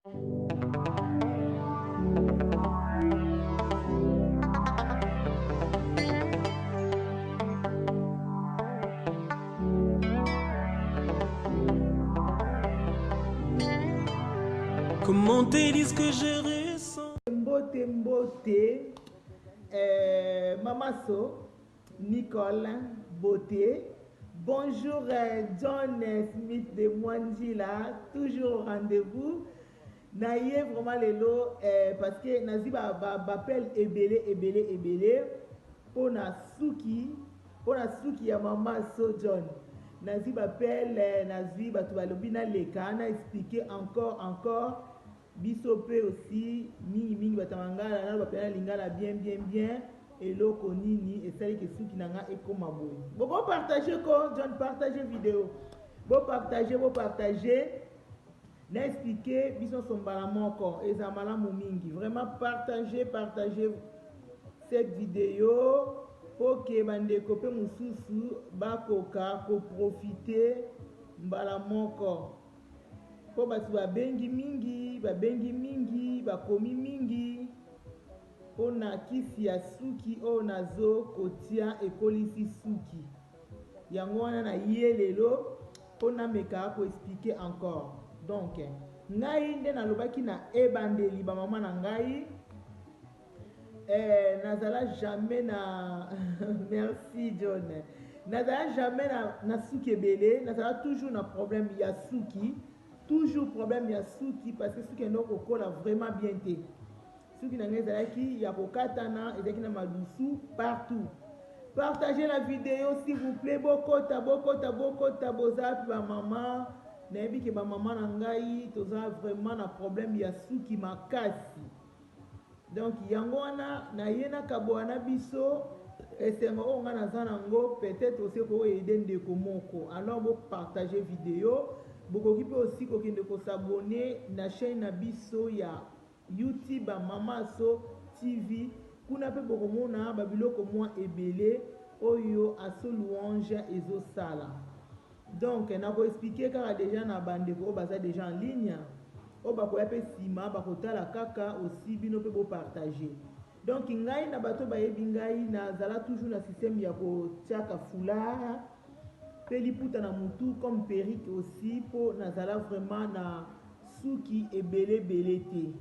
Comment te dire ce que je ressens? Mbote mbote euh, Mama So Nicole Beauté. Bonjour euh, John Smith de Mwanjila, toujours au rendez-vous. Na ye vraiment lelo euh, parce que nazi ba ba b'appel ebele ebele ebele pona suki pona suki ya mama So John. Nazwi b'appel eh, nazwi bato balobi naleka na expliquer encore encore biso mpe aussi mingi mingi bato ya mangala naloba mpe na lingala bien bien bien eloko nini esali ke suki na nga ekoma boye. Boko partage ko John, partage video, bo partage, bo partage na expliquer biso nyonso mbala moko, eza malamu mingi vraiment. Partage, partage cette video po ke bandeko mpe mosusu bakoka koprofite mbala moko, mpo bato babengi mingi, babengi mingi, bakomi mingi mpona kisi ya suki oyo nazo kotia ekolisi suki. Yango wana na ye lelo mpo nameka koexpliquer encore. Donc ngai nde nalobaki na ebandeli, bamama na ngai eh, nazala jamais na merci John, nazala jamais na suki ebele, nazala toujours na problème ya suki, toujours problème ya suki, parce que suki endo kokola vraiment bien te. Suki na ngai ezalaki ya kokatana, ezalaki na madusu partout. Partagez la vidéo s'il vous plaît. Bokota, bokota, bokota. Boza mpe bamama, nayebi ke bamama na ngai toza vraiment na problème ya suki makasi. Donc yango wana naye nakabola na biso esengo oyo ngai naza nango, peut-être aussi koaider ndeko moko. Alors bopartage video, bokoki mpe aussi kokende kos'abonner na chaîne na biso ya YouTube, Mama So TV. Kuna mpe bokomona babiloko mwa ebele oyo Aso Louange ezosala. Donc nakoexpliquer kaka déjà na bandeko oyo baza déjà en ligne, oyo bakoya mpe nsima bakotala kaka aussi, bino mpe bopartage. Donc ngai na bato bayebi ngai, nazala toujours na système ya kotiaka foulard mpe liputa na mutu comme perruque aussi, mpo nazala vraiment na suki ebele ebele te.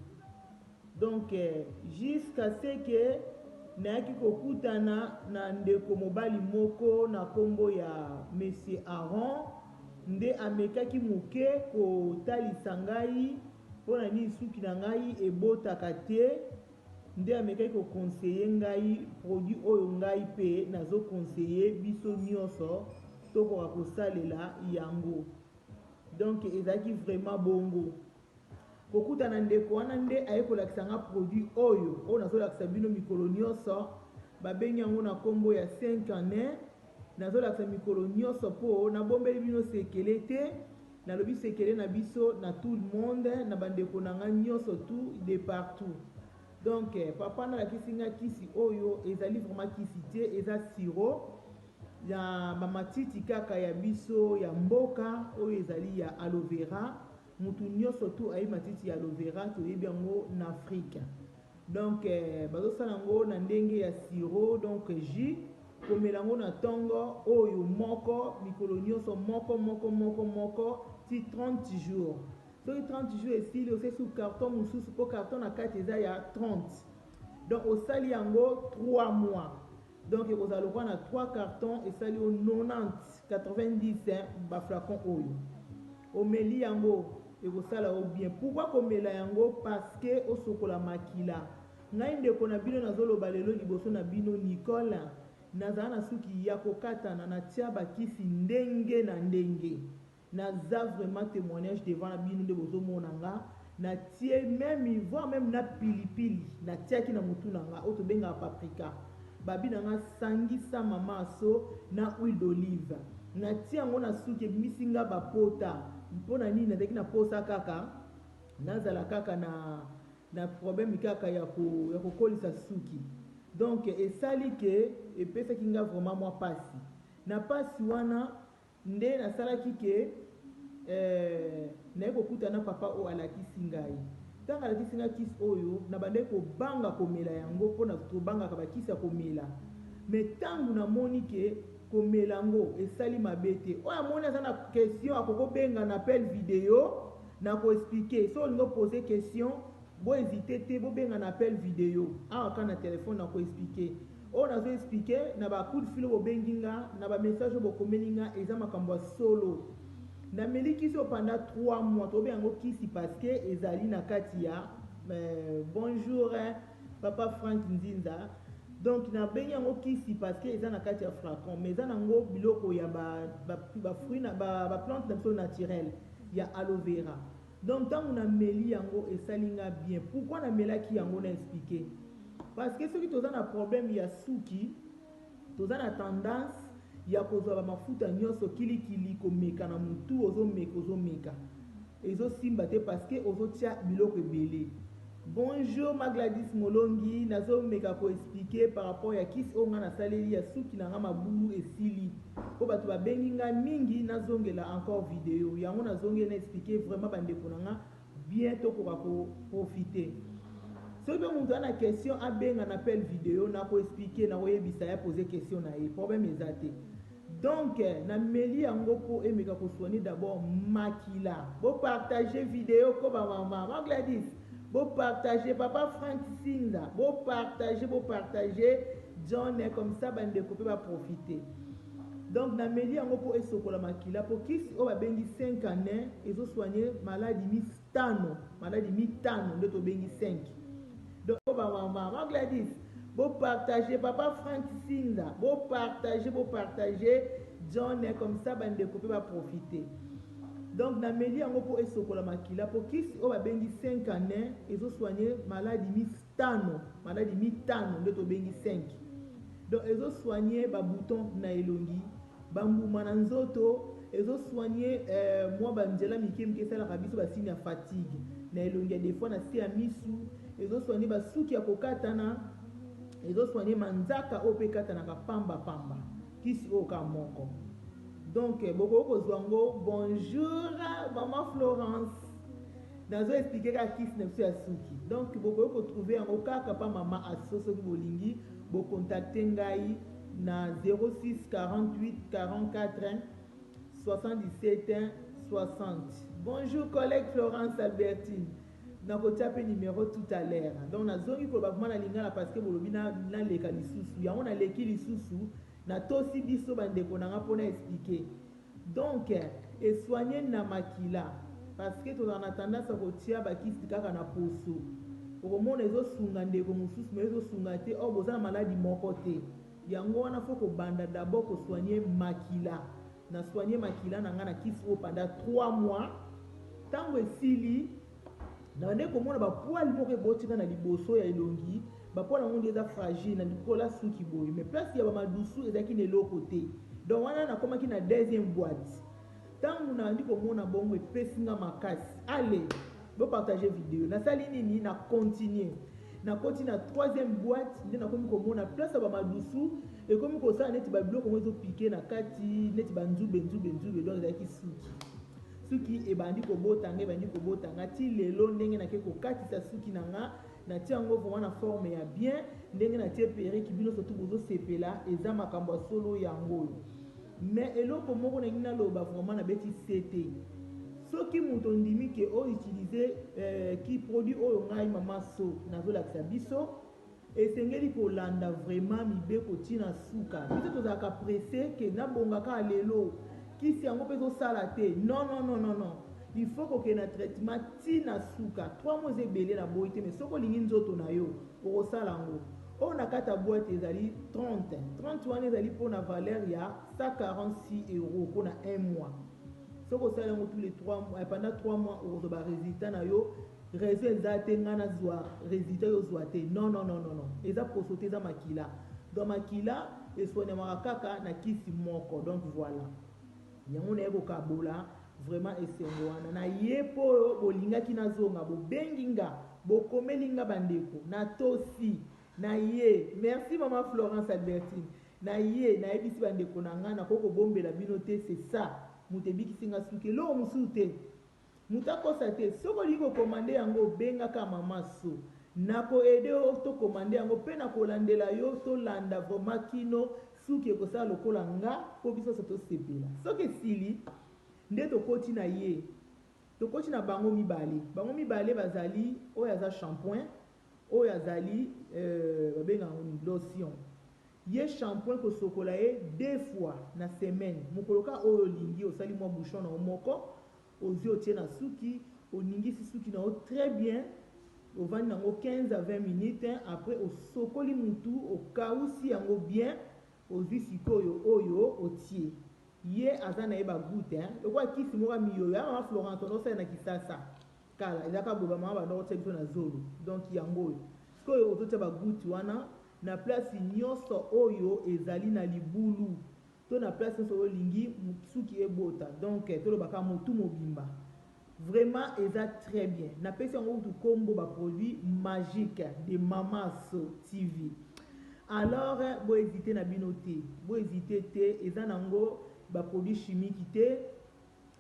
Donc jusqu'à ce que nayaki kokutana na ndeko mobali moko na nkombo ya Monsieur Aron, nde amekaki moke kotalisa ngai mpona nini suki na ngai ebotaka te. Nde amekaki koconseiller ngai produit oyo ngai mpe nazoconseiller biso nyonso tokoka kosalela yango. Donc ezalaki vraiment bongo kokutana ndeko wana, nde aye kolakisa nga produit oyo oyo nazolakisa bino mikolo nyonso. Babengi yango na nkombo ya 5 en 1. Nazolakisa mikolo nyonso mpo nabombeli bino sekele te, nalobi sekele na biso na tout le monde, na bandeko na nga nyonso tout de partout. Donc papa nalakisi nga kisi oyo, ezali vraiment kisi te, eza sirop ya bamatiti kaka ya biso ya mboka oyo ezali ya aloe vera. Mutu nyonso tu ayebi matiti ya aloe vera, toyebi yango na Afrique. Donc bazosala yango na ndenge ya sirop, donc jus, komela yango na ntongo oyo moko, mikolo nyonso moko moko moko moko ti 30 jours. Soki 30 jours esili, osali carton mosusu, mpo carton na kati eza ya 30. Donc osali yango 3 mois, donc ekozala lokola na 3 carton, esali yo 90 90 baflacon oyo. Omeli yango, ekosala yo bien. Pourquoi komela yango? Parce que osokola makila. Ngai ndeko na bino nazoloba lelo liboso na bino, Nicole, nazala na suki ya kokatana, natia bakisi ndenge na ndenge. Naza vraiment témoignage devant na bino nde bozomona nga. Natie même, voire même na pilipili natiaki na motu na nga oyo tobengaka paprika. Babi na nga sangisa mama so na huile d'olive, natie yango na suki, ebimisi nga bapota. Mpona nini? Nazalaki na posa kaka nazala kaka na problème kaka ya kokolisa suki. Donc esali ke epesaki nga vraiment mwa pasi. Na pasi wana nde nasalaki ke Naye kokuta na papa oyo alakisi ngai. Ntango alakisi ngai kisi oyo, nabandaki kobanga komela yango mpona tobangaka bakisi ya komela. Mais ntango namoni ke komela yango esali mabe te, oyo amoni aza na question akokobenga na appel vidéo, na koexpliquer. So olingi opose question, bohésite te, bobenga na appel vidéo awa kaka na telefone, na koexpliquer oyo nazo expliquer na ba coup de fil oyo bobengi nga, na bamessage oyo bokomeli nga. Eza makambo ya solo. Nameli kisi oyo pendant 3 mois. Tobenga yango kisi parce que ezali na kati ya bonjour hein, papa Frank Nzinza. Donc nabengi yango kisi parce que eza na kati ya flacon, mais eza nango biloko ya bafruit, baplante na biso naturel ya aloe vera. Donc ntango nameli yango, esali nga bien. Pourquoi namelaki yango? Na expliquer parce que soki toza na problème ya suki, toza na tendance ya kozwa bamafuta nyonso kilikili, komeka na motu, ozomeka, ozomeka, ezosimba te parce que ozotia biloko ebele. Bonjour Magladis Molongi. Nazomeka koexpliquer par rapport ya kisi oyo nga nasaleli ya suki na nga, mabulu esili, mpo bato babengi nga mingi nazongela encore vidéo yango. Nazongeli na expliquer vraiment bandeko na nga bien, tokoka koprofiter. Soki mpe moto aza na question, abenga na appel vidéo, nakoexpliquer, nakoyebisa ye, pose question na ye, problème eza te. Donc nameli yango mpo emeka kosoigner d'abord makila. Bopartage vidéo ko bamama Magladis, bopartage, papa Frank Sinda, bopartage, bopartage John, comme ça bandeko mpe baprofite. Donc nameli yango mpo esokola makila, mpo kisi oyo babengi 5 en 1 ezosoigne maladi mitano, maladi mitano nde tobengi 5. Donc bamama Magladis, bopartage, papa Frank Sinda, bopartage, bopartage John, comme ça bandeko mpe baprofite. Donc nameli yango mpo esokola makila, mpo kisi oyo babengi 5 en 1 ezosoigne maladi mitano, maladi mitano nde tobengi 5. Donc ezosoigne babouton na elongi, bambuma na nzoto, ezosoigne mwa banzela mike mike esalaka biso basigne ya fatigue na elongi ya des fois na se ya misu, ezosoigne basuki ya kokatana, ezosoigne manzaka oyo mpe ekatanaka pamba pamba. Kisi oyo ka moko, donc bokoki kozwa yango. Bonjour mama Florence. Nazo expliquer kaka kisi na biso ya suki. Donc bokoki kotrouver yango kaka pa mama Aso. Soki bolingi, bocontacte ngai na 06 48 44 77 60. Bonjour collègue Florence Albertine. Nakotia mpe numéro tout à l'heure. Donc nazongi koloba vraiment na lingala parce que bolobi naleka lisusu yango, naleki lisusu, natosi biso bandeko na nga mpona expliquer. Donc esoigne na makila parce que tozala na tendance ya kotia bakisi kaka na poso. Okomona ezosunga ndeko mosusu, mais ezosunga te or boza na maladi moko te. Yango wana faut kobanda d'abord kosoigne makila. Na soigne makila na ngai na kisi oyo pendant 3 mois. Ntango esili, na bande komona bapoils moko ebotika na liboso ya elongi. Bapoils yango nde eza fragile na likola suki boye, mais place ya bamadusu ezalaki na eloko te. Donc wana nakomaki na deuxième boîte. Ntango nabandi komona bongo, epesi nga makasi. Ale, bopartage vidéo. Nasali nini? Na continue, nakoti na troisième boîte. Nde nakomi komona place ya bamadusu ekomi kosala neti babiloko ngo ezopiquer na kati, neti banzube nzube nzube. Donc ezalaki suki. Suki ebandi kobota nga, ebandi kobota nga ti lelo. Ndenge nake kokatisa suki na nga, natie yango vraiment na forme ya bien, ndenge natie perruque, bino surtout bozosepela. Eza makambo ya solo yango oyo. Mais eloko moko nangi naloba vraiment, nabeti sete: soki moto ondimi ke outiliser ki produit oyo ngai mama So nazolakisa biso, esengeli kolanda vraiment mibeko ntina suka. Biso tozalaka pressé ke nabonga kaka lelo, kisi yango mpe ezosala te. Non, non, non, non, non, il faut kokende na traitement ntina suka. 3 mois eza ebele, na boyi te, mais soki olingi nzoto na yo, okosala yango. Oyo na kati ya boîte ezali 30. 30 wana ezali mpona valeur ya 146 € mpona 1 mois. Soki osali yango tous les 3 mois, pendant 3 mois, okozwa barésultat na yo. Raison eza te ngai nazwa résultat, yo ozwa te. Non, non, non, non, non, eza poso te, eza makila. Donc makila esoignamaka kaka na kisi moko. Donc voilà, yango naye kokabola vraiment esengo wana na ye mpo oyo bolingaki nazonga, bobengi nga, bokomeli nga, bandeko, natosi na ye. Merci mama Florence Albertine. Na ye nayebisi bandeko na ngai, nakoki kobombela bino te, c'est ça. Moto ebikisi nga suki, eloko mosusu te. Moto akosa te. Soki olingi kocommander yango, obengaka Mama So, nako aider yo tocommander yango mpe nakolandela yo. Tolanda vraiment kino suki ekosala lokola nga, mpo biso nyonso tosepela. Soki esili nde tokoti na ye, tokoti na bango mibale. Bango mibale bazali: oyo aza shampoing, oyo azali babengaka yango nini, lotion. Ye shampoing, kosokola ye deux fois na semaine. Mokolo ka oyo olingi, osali mwa bouchon na yo moko, ozwi, otie na suki, oningisi suki na yo très bien, ovandi nango 15 à 20 minutes. Après osokoli mutu, okausi yango bien, ozwi sikoyo oyo otie. Ye aza na ye bagoutte lokola kisi moko ya miyoyo ya Mama Florence ondosala na Kisasa kala. Ezalaka boye, bamama banda kotia biso na zolo. Donc yango oyo sikoyo ozotia bagoutte wana na place nyonso oyo ezali na libulu to na place nyonso oyo olingi suki ebota. Donc tolobaka motu mobimba, vraiment eza très bien. Napesi yango kutu nkombo baproduit magique de Mama So TV. Alors bohésite na bino te, bohésite te. Eza nango baproduit chimique te,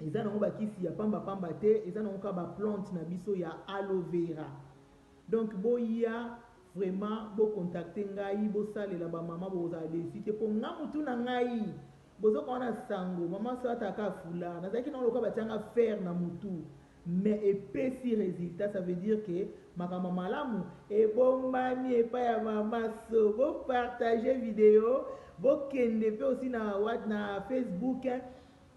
eza nango bakisi ya pambapamba te, eza nango kaka baplante na biso ya aloe vera. Donc boya vraiment, bocontacter ngai, bosalela bamama, bokozala déçus te. Mpo nga mutu na ngai bozoka wana sango mama so ataka foulard, nazalaki nango lokola batianga fer na mutu, mais epesi résultat. Ça veut dire que makambo malamu ebombami epai ya Mama So. Bopartage video, bokende mpe aussi na Facebook,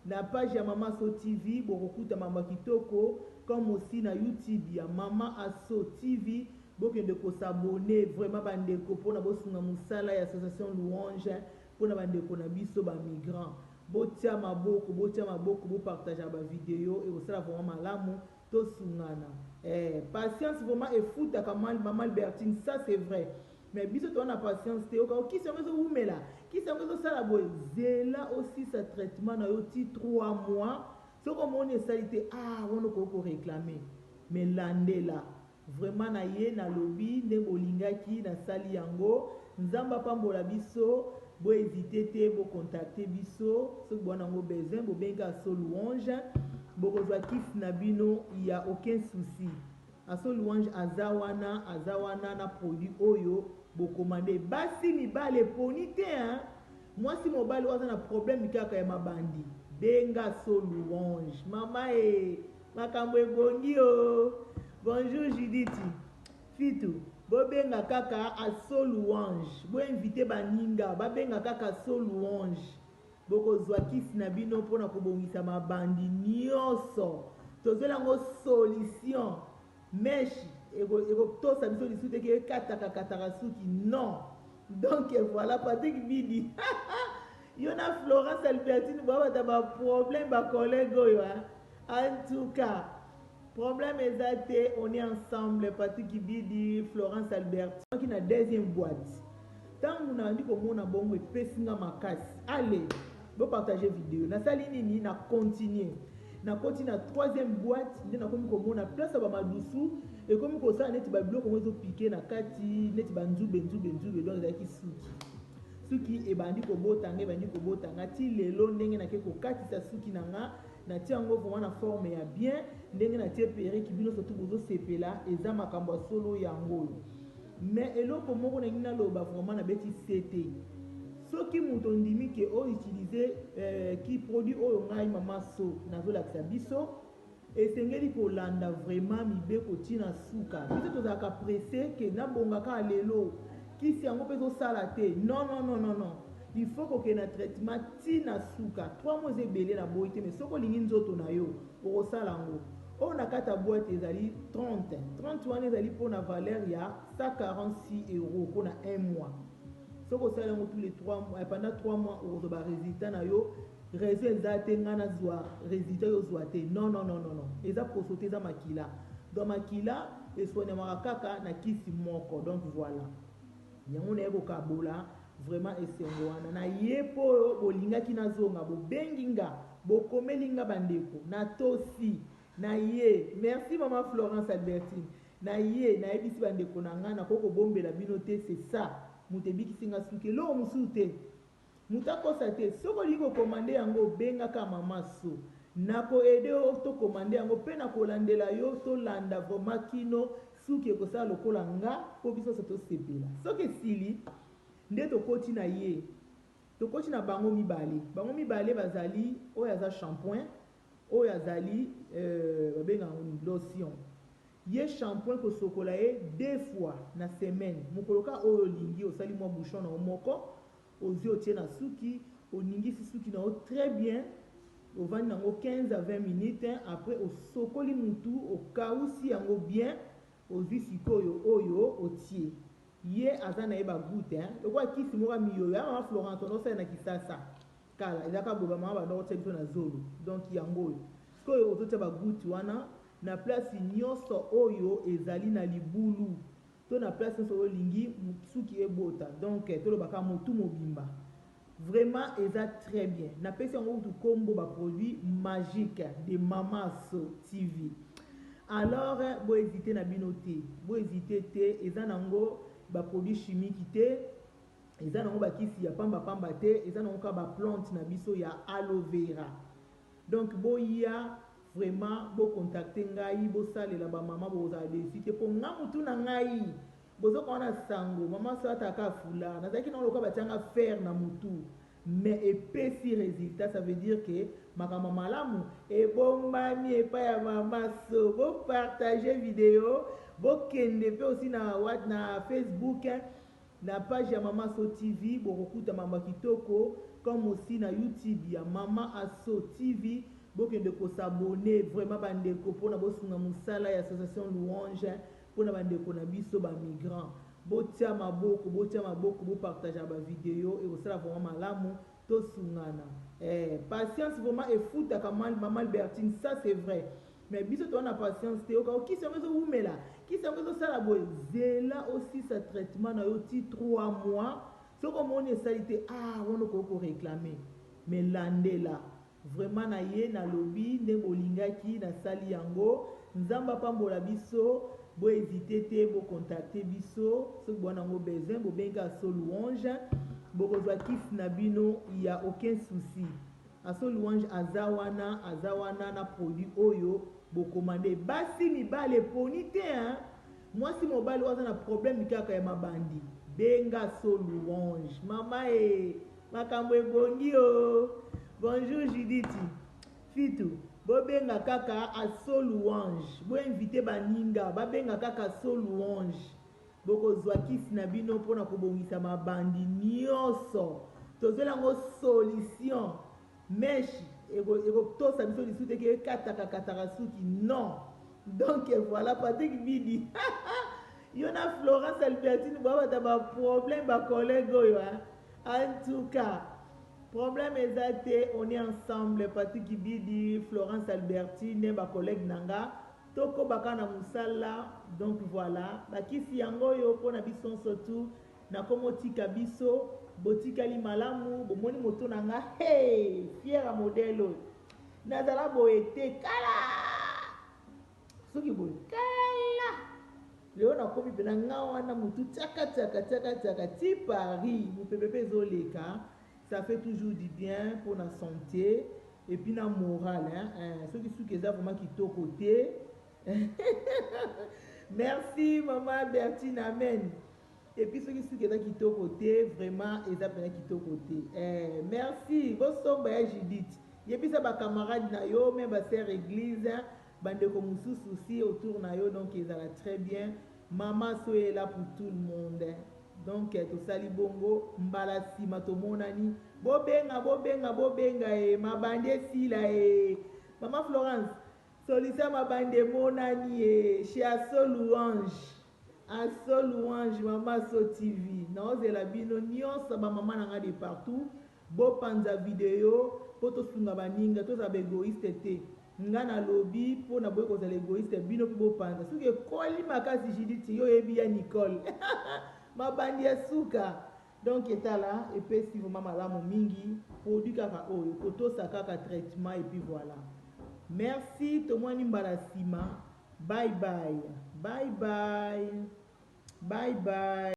na page ya Mama So TV, bokokuta mambo ya kitoko, comme aussi na YouTube ya Mama Aso TV. Bokende kos'abonner vraiment, bandeko, mpona bosunga mosala ya Association Louange mpona bandeko na biso bamigrant. Botia maboko, botia maboko, bopartage bavideo, ekosala vraiment malamu. Tosungana. Patience vraiment efutaka, Mama Albertine, ça c'est vrai. Mais biso toza na patience te. Oka okisi yango ezowumela, kisi yango ezosala boye. Zela osisa traitement na yo ti 3 mois. Soki omoni esali te, ah, wana okoki koréclamer, mais landela vraiment. Na ye nalobi nde bolingaki, nasali yango. Nzambe apambola biso. Bohésite te, bocontacter biso soki boza nango besoin. Bobengi Aso Louange, bokozwa kisi na bino ya aucun souci. Aso Louange aza wana, aza wana na produit oyo bocommander. Basi, mibale eponi te, hein? Mwasi, mobali oyo aza na problème kaka ya mabandi, benga So Louange. Mama e, makambo ebongi o. Bonjour Judith Fitu. Bobenga kaka Aso Louange, boinvite baninga babenga kaka So Louange, bokozwa kisi na bino mpona kobongisa mabandi nyonso. Tozwela yango solution. Mèche ekotosa biso lisusu te ke ekataka kataka suki, non. Donc voilà, Patrik Bidi, yo na Florence Albertine boabata baproblème, bacollègue oyo. En tout cas problème eza te, on est ensemble. Patrik Bidi, Florence Albertine, na deuxième boîte, ntango nandi komona bongo, epesi nga makasi. Ale, bopartage video. Nasali nini? Na continue, nakoti na troisième boîte. Nde nakomi komona place ya bamadusu ekomi kosala neti babiloko ngo ezopiquer na kati, neti banzube nzube nzube. Donc ezalaki suki. Suki ebandi kobotanga, ebandi kobotanga ti lelo. Ndenge nake kokatisa suki na nga, natie yango vraiment na forme ya bien. Ndenge natie perruque, bino surtout bozosepela. Eza makambo ya solo yango oyo. Mais eloko moko nangi naloba vraiment, nabeti sete: soki moto ondimi ke outiliser ki produit oyo ngai Mama So nazolakisa biso, esengeli kolanda vraiment mibeko ntina suka. Biso tozalaka pressé ke nabongaka lelo, kisi yango mpe ezosala te. Non, non, non, non, non, il faut kokende na traitement ntina suka. 3 mois eza ebele na boyi te, mais soki olingi nzoto na yo, okosala yango. Oyo na kati ya boîte ezali 30. 30 wana ezali mpona valeur ya 146 € mpona 1 mois. Soki osala yango tous les 3 mois, pendant 3 mois, okozwa barésultat na yo. Raison eza te ngai nazwa résultat, yo ozwa te. Non, non, non, non, non, eza poso te, eza makila. Donc makila eswanyamaka kaka na kisi moko. Donc voilà, yango naye kokabola vraiment esengo wana na ye, mpo oyo bolingaki nazonga, bobengi nga, bokomeli nga, bandeko, natosi na ye. Merci Mama Florence Albertine. Na ye nayebisi bandeko na ngai, nakoki kobombela bino te. C'est ça, moto ebikisi nga suki, eloko mosusu te. Moto akosa te, soki olingi ko commander yango bengaka mama So. Nako aider yo to commander yango pe nakolandela yo tolanda vraiment kino suki ekosala lokola nga po biso nionso tosepela. Soki esili nde tokoti na ye, tokoti na bango mibale. Bango mibale bazali oyo aza shampoing, oyo azali babengaka yango nini lotion. Ye shampoing kosokola ye deux fois na semaine, mokolo kaka oyo olingi osali mwa bouchon na yo moko Ozui otie na suki, oningisi suki na yo très bien, ovandi na ngo 15 à 20 minutes, après osokoli mutu, okawusi yango bien, ozui sikoyo oyo otie. Ye aza na ye ba gouttes hein, lokola kisi moko ya miyoyo ya mama Florence wana osala na Kisasa kala, ezalaka boye ba mama ba banda kotia biso na zolo, donc yango oyo. Sikoyo ozotia ba gouttes wana na place nionso oyo ezali na libulu. To na place nionso oyo olingi suki ebota donc toloba kaka motu mobimba vraiment eza très bien napesi yango kutu kombo ba produit magique de mama so tv alors bo hésiter na bino te bo hésiter te eza nango ba produit chimique te eza nango bakisi ya pamba pamba te eza nango kaka ba plante na biso ya aloe vera Donc boya vraiment bo contacter ngai bosalela ba maman bokozala deçu te po nga mutu na ngai bozoka wana sango maman so ataka kaka foulard nazalaki nango lokola batia nga fer na mutu mais epesi resultat ça veut dire que makambo malamu ebombami epai ya mama so bo partager video bokende pe aussi na, na Facebook Na page ya Mama Asso TV bokokuta mambo ya kitoko comme aussi na YouTube ya Mama Asso TV bokende ko s'abonner vraiment ba ndeko pona bosunga musala ya association Louange pona ba ndeko na biso ba migrants botia maboko botia maboko bo partager ba video ekosala vraiment malamu Tosungana eh patience vraiment efutaka maman Albertine ça c'est vrai mais biso toza na patience te oka kisi yango ezowumela kisi yango ezosala boye zela osisa traitement na yo ti 3 mois soki omoni esali te ah wana okoki koreclame mais landela vraiment na ye nalobi nde bolingaki nasali yango nzambe apambola biso bo hésite te bo contacte biso soki boa nango besoin bobengi aso louange bokozwa kisi na bino ya aucun souci aso louange aza wana aza wana na produit oyo bokomande basi mibale eponi te hein? mwasi mobali oyo aza na problème kaka ya mabandi benga aso louange mama e makambo ebongi o bonjour Judith Fitu bobenga kaka asso louange bo invite baninga babenga kaka asso louange bokozwa kisi na bino mpona kobongisa mabandi nyonso tozwela yango solution meche ekotosa biso lisusu te ke ekataka kataka suki non donc voilà Patrick Bidi yo na Florence Albertine boabata ba problème ba collègue oyo en tout cas Problème eza te on est ensemble Patrick Kibidi, Florence Albertine ba collègues na nga tokoba kaka na musala donc voilà bakisi yango oyo pona biso nso tout nakomotika biso botikali malamu bomoni moto na nga hey fier ya modèle oyo nazala boye te kala soki boye kala lelo nakomi mpena nga wana motu tiaka tiaka tiaka tiaka ti paris mopepe mpe ezoleka ça fait toujours du bien mpona santé et puis na morale hein? Eh, soki suki eza vraiment kitoko te merci mama bertine amen et puis soki suki eza kitoko te vraiment eza mpena kitoko te eh, merci bosomba ya judith yebisa bacamarade na yo me basere église bandeko mosusu aussi autour na yo donc ezala très bien mama soyez là pour tout le monde donc tosali bongo mbala nsima tomonani bobenga bobenga bobenga e mabandi esila e mama florence solution mabandi emonani e chez aso louange aso louange mama aso tv naozela bino nyonso bamama na nga de partout bopanza video mpo tosunga baninga tozala baegoïste te nga nalobi mpo na boye kozala egoïste bino mpe bopanza soki ekoli makasi judith yo oyebi ya nicole mabandi ya suka donc etala epesi vraiment malamu mingi produit kaka oyo kotosa kaka traitement et puis voilà merci tomwani mbala nsima bye bye bye bye bye bye.